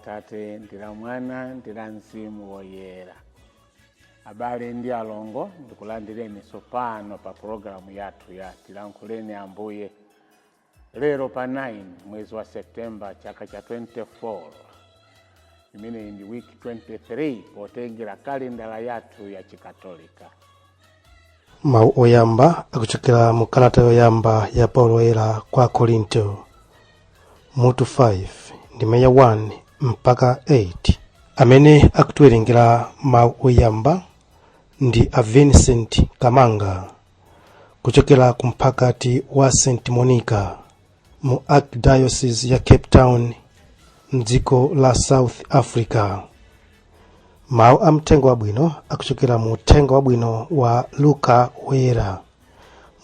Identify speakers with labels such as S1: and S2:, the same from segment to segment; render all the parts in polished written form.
S1: Atate ndi la Mwana ndi la Mzimu Woyera. Abale ndi alongo, ndikulandireni tsopano pa pologalamu yathu ya Tilankhuleni Ambuye lero pa 9 mwezi wa Septemba chaka cha 24. Imeneyi ndi week 23 potengera kalendala yathu ya Chikatolika.
S2: Mawu oyamba akuchokera mu kalata yoyamba ya Paulo Woyera kwa Korinto, mutu 5, ndime ya 1 mpaka 8. Amene akutiwerengera mawu oyamba ndi a Vincent Kamanga kuchokera ku mphakati wa St Monica mu Archdiocese ya Cape Town mdziko la South Africa. Mawu a mthenga wabwino akuchokera mu uthenga wabwino wa Luka Woyera,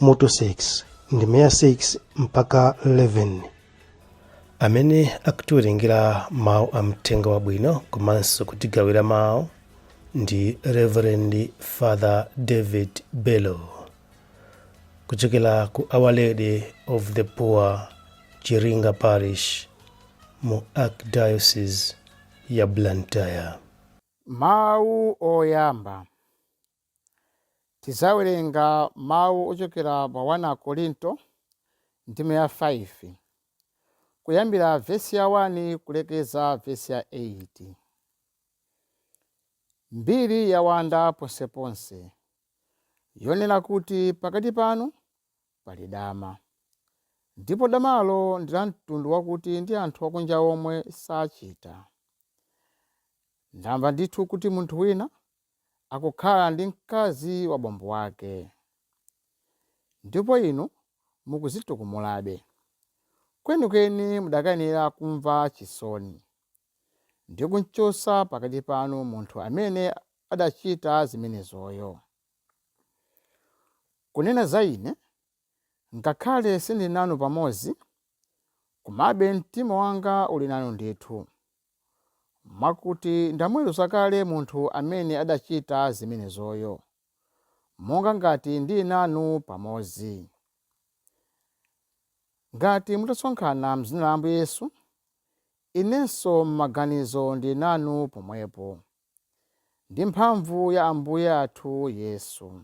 S2: mutu 6, ndime ya 6 mpaka 11. Amene akutiwerengera mawu a mthenga wabwino komanso kutigawira mawu ndi Reverend Father David Bello kuchokera ku Our Lady of the Poor, Chiringa Parish mu Archdiocese ya Blantyre.
S3: Mawu oyamba, tizawerenga mawu ochokera pa 1 Korinto ndime ya 5, kuyambira vesi ya 1 kulekeza vesi ya 8. Mbiri yawanda ponseponse yonena kuti pakati panu pali dama, ndipo damalo ndi la mtundu wakuti ndi anthu akunja omwe sachita. Ndamva ndithu kuti munthu wina akukhala ndi mkazi wa bambo wake, ndipo inu mukuzitukumulabe. Kwenikweni mudakayenera kumva chisoni ndi kumchotsa pakati panu munthu amene adachita zimenezoyo. Kunena za ine, ngakhale sindili nanu pamodzi, komabe mtima wanga uli nanu ndithu, mwakuti ndamuweruza kale munthu amene adachita zimenezoyo, monga ngati ndili nanu pamodzi. Ngati mutasonkhana m'dzina la Ambuye Yesu, inenso m'maganizo ndili nanu pomwepo, ndi mphamvu ya Ambuye athu Yesu.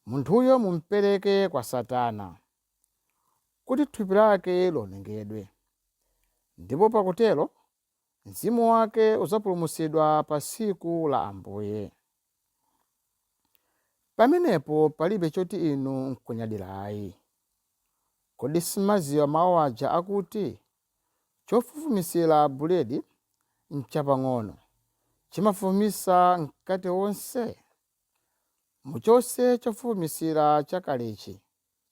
S3: Munthuyo mumpereke kwa Satana, kuti thupi lake lionongedwe, ndipo pakutero mzimu wake udzapulumutsidwa pa tsiku la Ambuye. Pamenepo palibe choti inu nkunyadira ayi. Kodi simumadziwa mawu aja akuti, "Chofufumitsira buledi nchapang'ono chimafufumitsa mkate wonse"? Muchotse chofufumitsira chakalechi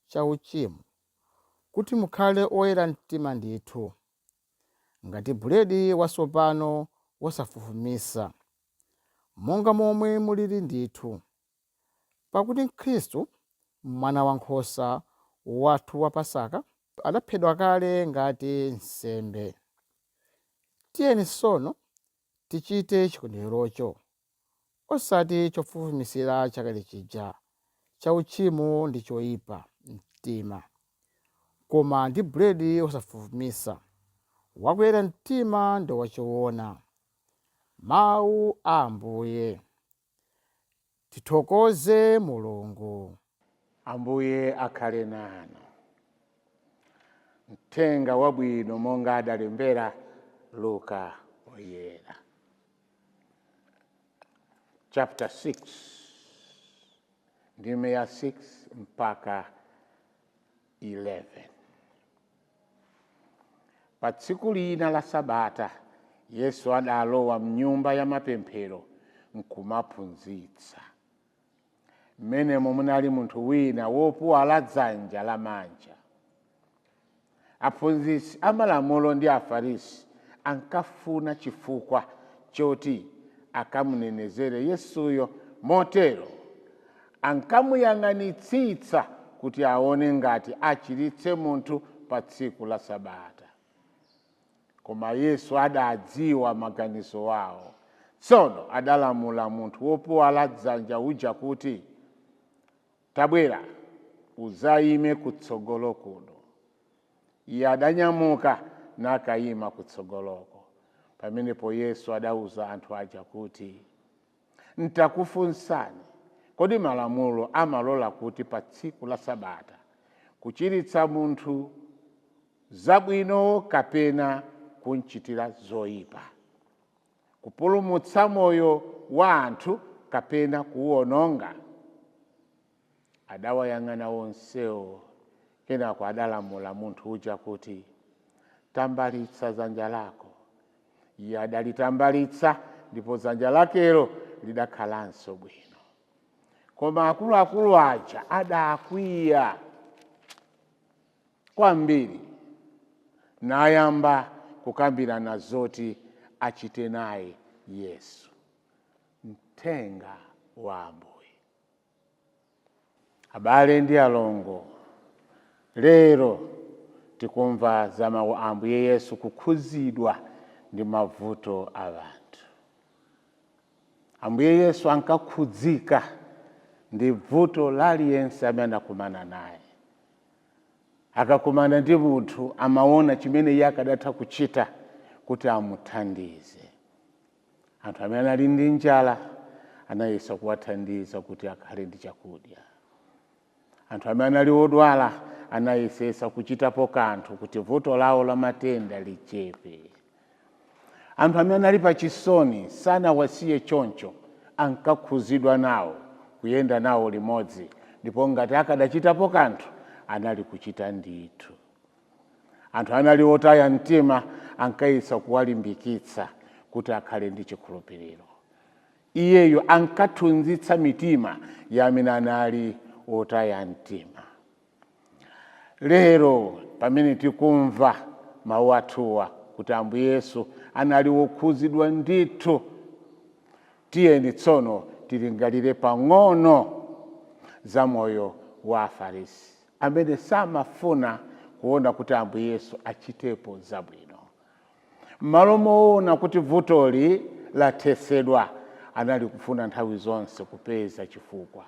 S3: cha uchimo, kuti mukhale oyera mtima ndithu, ngati buledi watsopano wosafufumitsa, monga momwe mulili ndithu. Pakuti Khristu, Mwana Wankhosa wathu wa Pasaka, adaphedwa kale ngati nsembe. Tiyeni tsono tichite chikondwererocho, osati chofufumitsira chakale chija cha uchimo ndi choyipa mtima, koma ndi buledi wosafufumitsa, wakuyera mtima ndi wachoona. Mawu a Ambuye. Tithokoze Mulungu.
S1: Ambuye akhale nanu. Mthenga wabwino monga adalembera Luka Oyera, chapter 6, ndime ya 6 mpaka 11. Pa tsiku lina la Sabata Yesu adalowa mnyumba ya mapemphero nkumaphunzitsa. Mmenemo munali munthu wina wopuwala dzanja lamanja. Aphunzitsi amalamulo ndi Afarisi ankafuna chifukwa choti akamunenezere Yesuyo, motero ankamuyang'anitsitsa kuti aone ngati achiritse munthu pa tsiku la Sabata. Koma Yesu adadziwa maganizo awo. Tsono adalamula munthu wopuwala dzanja uja kuti, "Tabwera udzayime kutsogolo kuno." Iye adanyamuka nakayima kutsogoloko. Pamenepo Yesu adauza anthu aja kuti, ntakufunsani, kodi malamulo amalola kuti pa tsiku la Sabata kuchiritsa munthu zabwino kapena kumchitira zoyipa, kupulumutsa moyo wa anthu kapena kuwononga? Adawayang'ana onsewo, kenako adalamula munthu uja kuti, tambalitsa dzanja lako. Iye adalitambalitsa, ndipo dzanja lakelo lidakhalanso bwino. Koma akuluakulu aja adakwiya kwambiri, nayamba kukambirana zoti achite naye Yesu. Mthenga wa Ambuye. Abale ndi alongo, lero tikumva za mawu a Ambuye Yesu kukhuzidwa ndi mavuto a anthu. Ambuye Yesu ankakhudzika ndi vuto laliyense amene anakumana naye. Akakumana ndi munthu, amaona chimene iye akadatha kuchita kuti amuthandize. Anthu amene anali ndi njala, anayesa kuwathandiza kuti akhale ndi chakudya. Anthu amene anali odwala, anayesesa kuchitapo kanthu kuti vuto lawo la matenda lichepe. Anthu amene anali pachisoni, sanawasiye choncho, ankakhuzidwa nawo, kuyenda nawo limodzi, ndipo ngati akadachitapo kanthu, anali kuchita ndithu. Anthu anali otaya mtima, ankayesa kuwalimbikitsa kuti akhale ndi chikhulupiriro. Iyeyo ankathunzitsa mitima ya amene anali otaya mtima. Lero pamene tikumva mawu athuwa kuti Ambuye Yesu anali wokhuzidwa ndithu, tiyeni tsono tilingalire pang'ono za moyo wa Afarisi amene samafuna kuona kuti Ambuye Yesu achitepo zabwino. M'malo moona kuti vutoli lathesedwa, anali kufuna nthawi zonse kupeza chifukwa.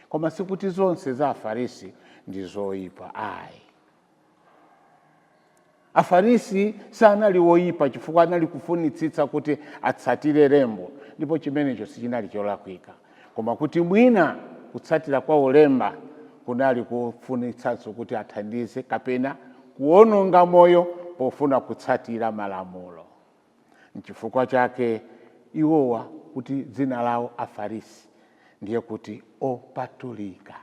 S1: Koma sikuti zonse za Afarisi ndi zoyipa ayi. Afarisi sanali woyipa chifukwa anali kufunitsitsa kuti atsatire lembo, ndipo chimenecho sichinali cholakwika, koma kuti mwina kutsatira kwawo lemba kunali kufunitsanso kuti athandize kapena kuwononga moyo pofuna kutsatira malamulo. Nchifukwa chake iwowa kuti dzina lawo Afarisi ndiye kuti opatulika,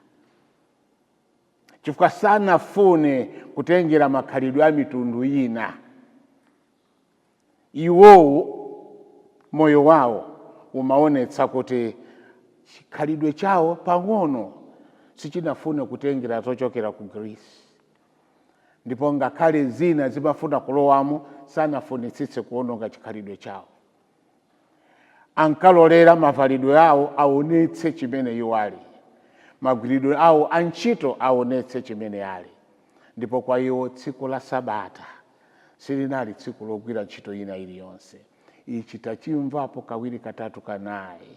S1: chifukwa sanafune kutengera makhalidwe a mitundu ina. Iwowo moyo wawo umaonetsa kuti chikhalidwe chawo pang'ono sichinafune kutengera zochokera ku Greece, ndipo ngakhale zina zimafuna kulowamo, sanafunitsitse kuwononga chikhalidwe chawo. Ankalolera mavalidwe awo aonetse chimene iwo ali, magwiridwe awo a ntchito aonetse chimene ali. Ndipo kwa iwo tsiku la Sabata silinali tsiku logwira ntchito ina iliyonse. Ichi tachimvapo kawiri, katatu, kanayi.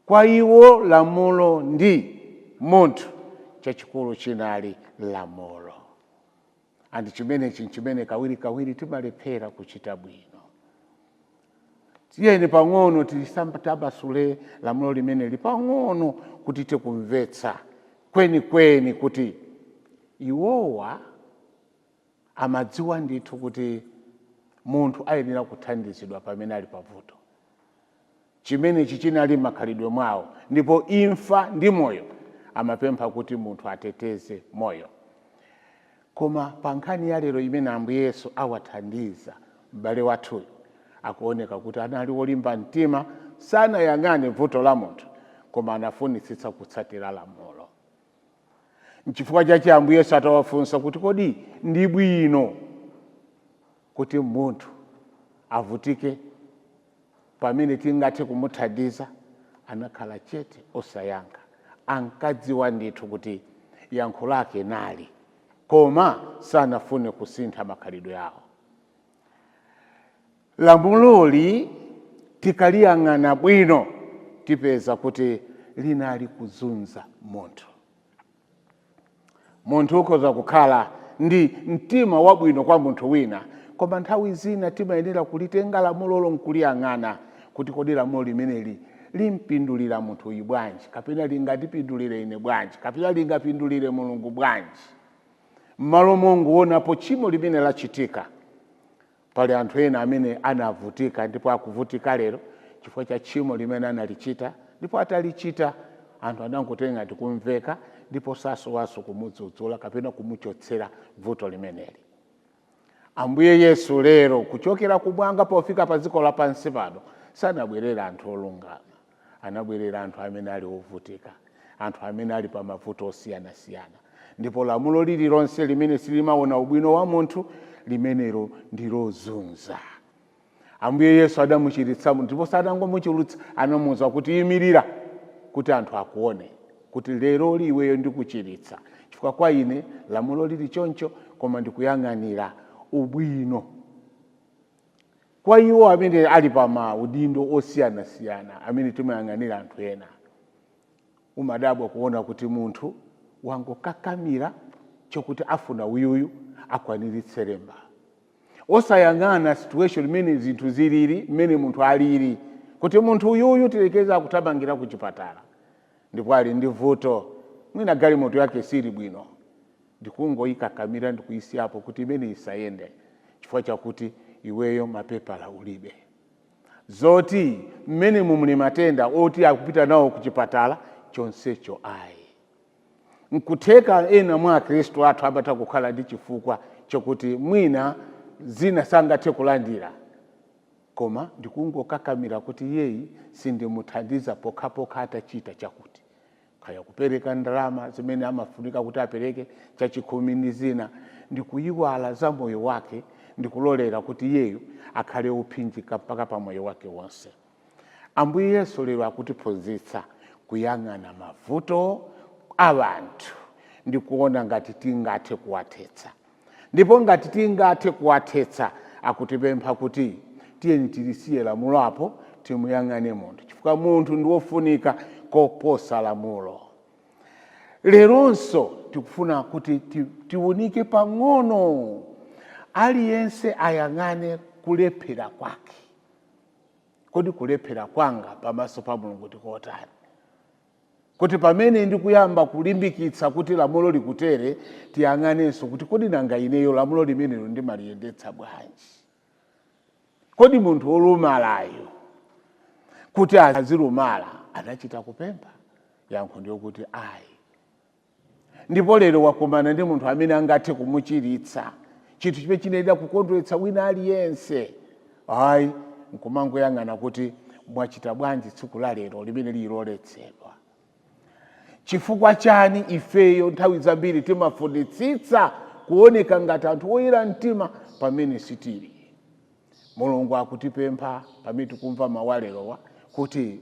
S1: Kwa iwo lamulo ndi munthu, chachikulu chinali lamulo. Andi chimenechi nchimene kawiri kawiri timalephera kuchita bwino. Tiyeni pang'ono tisambasule lamulo limeneli pang'ono kuti tikumvetsa kwenikweni kuti iwowa amadziwa ndithu kuti munthu ayenera kuthandizidwa pamene ali pavuto. Chimenechi chinali m'makhalidwe mwawo, ndipo imfa ndi moyo, amapempha kuti munthu ateteze moyo. Koma pa nkhani ya lero imene Ambuye Yesu awathandiza m'bale wathuyu, akuoneka kuti anali wolimba mtima, sanayang'ane vuto la munthu, koma anafunitsitsa kutsatira lamulo. Nchifukwa chache Ambuye Yesu atawafunsa kuti kodi ndi bwino kuti munthu avutike pamene tingathe kumuthandiza, anakhala chete osayankha. Ankadziwa ndithu kuti yankho lake nali, koma sanafune kusintha makhalidwe awo. Lamuloli tikaliyang'ana bwino, tipeza kuti linali kuzunza munthu. Munthu ukhoza kukhala ndi mtima wabwino kwa munthu wina, Koma nthawi zina timayenera kulitenga lamulolo nkuliyang'ana kuti kodi lamulo limeneli limpindulira munthu uyu bwanji, kapena lingatipindulire ine bwanji, kapena lingapindulire Mulungu bwanji, m'malo mongowonapo tchimo limene lachitika. Pali anthu ena amene anavutika ndipo akuvutika lero chifukwa cha tchimo limene analichita, ndipo atalichita anthu anangotenga ndikumveka, ndipo sasowanso kumudzudzula kapena kumuchotsera vuto limeneli. Ambuye Yesu lero kuchokera kumwamba pofika pa dziko lapansi pano sanabwerera anthu olungama, anabwerera anthu amene ali ovutika, anthu amene ali pa mavuto osiyanasiyana. Ndipo lamulo lililonse limene silimaona ubwino wa munthu, limenelo ndi lozunza. Ambuye Yesu adamuchiritsa munthu, ndipo sadangomuchiritsa, anamuwuza kuti imirira kuti anthu akuone kuti lero iweyo ndikuchiritsa, chifukwa kwa ine lamulo lili choncho, koma ndikuyang'anira ubwino kwa iwo amene ali pa maudindo osiyanasiyana amene timayang'anira anthu ena. Umadabwa kuona kuti munthu wangokakamira chokuti afuna uyuyu akwaniritse lemba, osayang'ana situation imene zinthu zilili, mmene munthu alili, kuti munthu uyuyu tilekeza akuthamangira ku chipatala ndipo ali ndi vuto, mwina galimoto yake sili bwino, ndikungoyikakamira ndikuyisiyapo kuti imene isayende chifukwa chakuti iweyo mapepala ulibe, zoti mmene mumuli matenda oti akupita nawo ku chipatala chonsecho ayi. Nkutheka ena mwa akhristu athu amatha kukhala ndi chifukwa chokuti mwina zina sangathe kulandira, koma ndikungokakamira kuti yeyi sindimuthandiza pokhapokha atachita chakuti, kaya kupereka ndalama zimene amafunika kuti apereke chachikhumi ndi zina, ndikuyiwala za moyo wake, ndikulolera kuti yeyo akhale wopsinjika mpaka pa moyo wake wonse. Ambuye Yesu lero akutiphunzitsa kuyang'ana mavuto a anthu ndi kuona ngati tingathe kuwathetsa. Ndipo ngati tingathe kuwathetsa, akutipempha kuti tiyeni tilisiye lamulo apo, timuyang'ane munthu, chifukwa munthu ndi wofunika koposa lamulo. Leronso tikufuna kuti tiwunike pang'ono, aliyense ayang'ane kulephera kwake. Kodi kulephera kwanga pamaso pa Mulungu ndikotani, kuti pamene ndikuyamba kulimbikitsa kuti lamulo likutere, tiyang'anenso kuti kodi nanga ineyo lamulo limenelo ndimaliyendetsa bwanji? Kodi munthu wolumalayo kuti azilumala anachita kupempha? Yankho ndiyokuti ayi. Ndipo lero wakumana ndi munthu amene angathe kumuchiritsa, chinthu chimene chinayenera kukondweretsa wina aliyense, ayi, nkumangoyang'ana kuti mwachita bwanji tsiku la lero limene lili loletsedwa. Chifukwa chani ifeyo nthawi zambiri timafunitsitsa kuoneka ngati anthu oyera mtima pamene sitili? Mulungu akutipempha pamene tikumva mawu alerowa kuti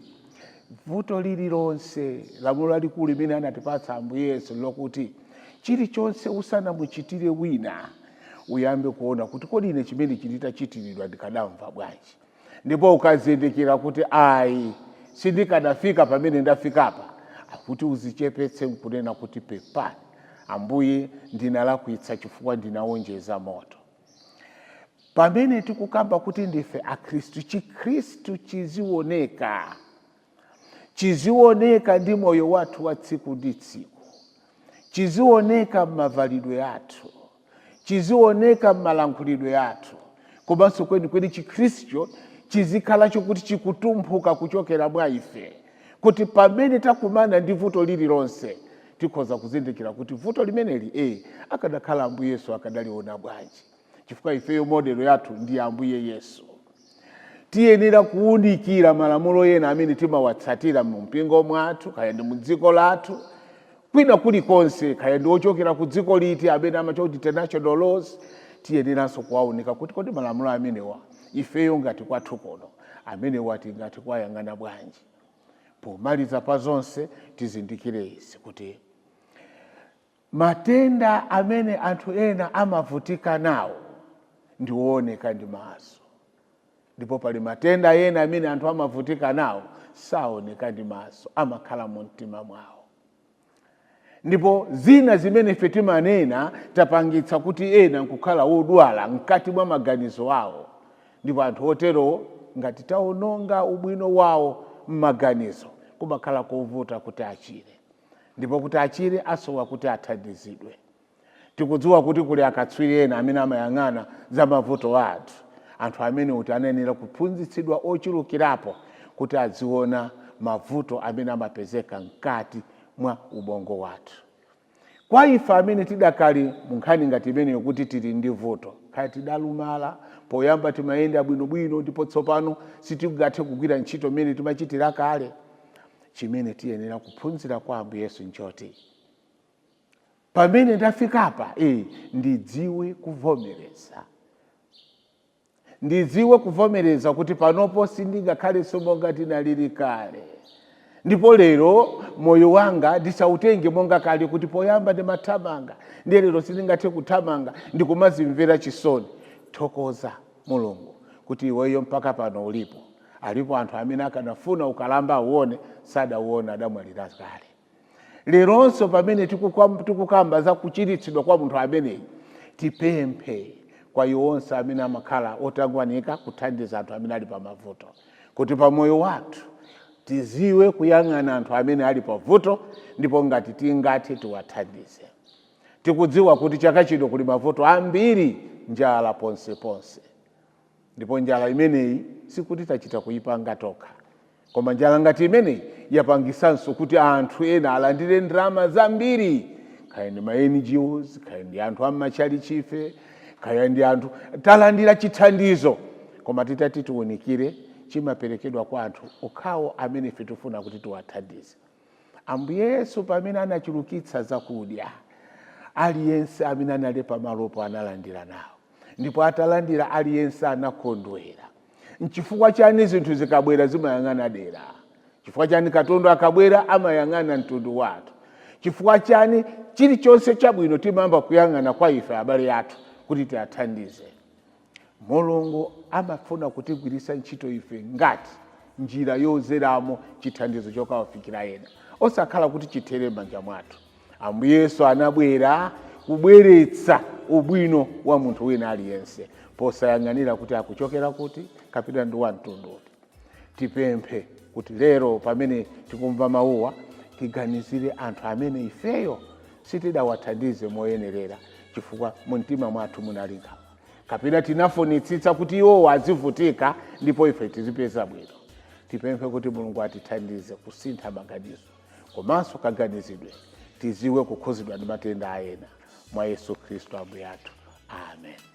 S1: vuto lililonse, lamulo lalikulu limene anatipatsa Ambuye Yesu lokuti chilichonse usanamuchitire wina, uyambe kuona kuti kodi ine chimene chitachitiridwa ndikadamva bwanji? Ndipo ukazindikira kuti ayi, sindikanafika pamene ndafikapa, akuti uzichepetse nkunena kuti pepani Ambuye, ndinalakwitsa chifukwa ndinawonjeza moto. Pamene tikukamba kuti ndife akhristu, chikhristu chizioneka, chizioneka ndi moyo wathu wa tsiku ndi tsiku, chizioneka m'mavalidwe athu, chizioneka m'malankhulidwe athu, komanso kwenikweni chikhristucho chizikhala chokuti chikutumphuka kuchokera mwa ife, kuti pamene takumana ndi vuto lililonse tikhoza kuzindikira kuti vuto limeneli akadakhala Ambuye Yesu akadaliona bwanji? Chifukwa ifeyo model yathu ndi Ambuye Yesu. Tiyenera kuwunikira malamulo ena amene timawatsatira mu mpingo mwathu, kaya ndi mu dziko lathu, kwina kulikonse, kaya ndi ochokera ku dziko liti amene amacha kuti international laws. Tiyeneranso kuwaunika kuti kodi malamulo amenewa ifeyo ngati kwathu kuno amenewa tingathe kuwayang'ana bwanji? Pomaliza pa zonse, tizindikire izi kuti matenda amene anthu ena amavutika nawo ndi wooneka ndi maso, ndipo pali matenda ena amene anthu amavutika nawo saoneka ndi maso, amakhala mu mtima mwawo. Ndipo zina zimene ife timanena tapangitsa kuti ena nkukhala wodwala mkati mwa maganizo awo. Ndipo anthu oterowo ngati taononga ubwino wawo m'maganizo, kumakhala kovuta kuti achire. Ndipo kuti achire asowa kuti athandizidwe. Tikudziwa kuti kuli akatswiri ena amene amayang'ana za mavuto athu. Anthu amene kuti anayenera kuphunzitsidwa ochulukirapo kuti aziona mavuto amene amapezeka mkati mwa ubongo wathu. Kwa ife amene tidakali mu nkhani ngati imeneyo kuti tili ndi vuto, kaya tidalumala, poyamba timayenda bwinobwino ndipo tsopano sitingathe kugwira ntchito mmene timachitira kale, chimene tiyenera kuphunzira kwa Ambuye Yesu nchoti pamene ndafikapa, ndidziwe kuvomereza. Ndidziwe kuvomereza kuti panopo sindingakhalenso monga tinalili kale. Ndipo lero moyo wanga ndisautenge monga kale, kuti poyamba ndimathamanga, ndiye lero sindingathe kuthamanga, ndikumazimvera chisoni. Thokoza Mulungu kuti iweyo mpaka pano ulipo. Alipo anthu amene akanafuna ukalamba auone, sadauone, adamwalira kale. Leronso pamene tikukamba za kuchiritsidwa kwa munthu ameneyi, tipemphe kwa iwo onse amene amakhala otangwanika kuthandiza anthu amene ali pamavuto, kuti pamoyo wathu tiziwe kuyang'ana anthu amene ali pavuto, ndipo ngati tingathe tiwathandize. Tikudziwa kuti chaka chino kuli mavuto ambiri, njala ponseponse. Ndipo njala imeneyi sikuti tachita kuyipanga tokha, koma njala ngati imeneyi yapangisanso kuti anthu ena alandire ndalama zambiri, kaya ndi ma NGOs, kaya ndi anthu am'matchalichife, kaya ndi anthu talandira chithandizo, koma titati tiwunikire chimaperekedwa kwa anthu okhawo amene ife tifuna kuti tiwathandize. Ambuye Yesu pamene anachulukitsa zakudya, aliyense amene anali pamalopo analandira nawo, ndipo atalandira aliyense anakondwera. Nchifukwa chani zinthu zikabwera zimayang'ana dera? Chifukwa chani katundu akabwera amayang'ana mtundu wathu? Chifukwa chani chilichonse chabwino timayamba kuyang'ana kwa ife abale athu kuti tiathandize? Mulungu amafuna kutigwiritsa ntchito ife ngati njira yozeramo chithandizo chokawafikira ena, osakhala kuti chithere m'manja mwathu. Ambuye Yesu anabwera kubweretsa ubwino wa munthu wina aliyense, posayang'anira kuti akuchokera kuti kapena ndi wa mtundu uti. Tipemphe kuti lero pamene tikumva mawuwa, tiganizire anthu amene ifeyo sitidawathandize moyenerera, chifukwa mu mtima mwathu munali nkhawa, kapena tinafunitsitsa kuti iwowo azivutika ndipo ife tizipeza bwino. Tipemphe kuti Mulungu atithandize kusintha maganizo komanso kaganizidwe, tiziwe kukhuzidwa ndi matenda a ena, mwa Yesu Khristu Ambuye athu. Amen.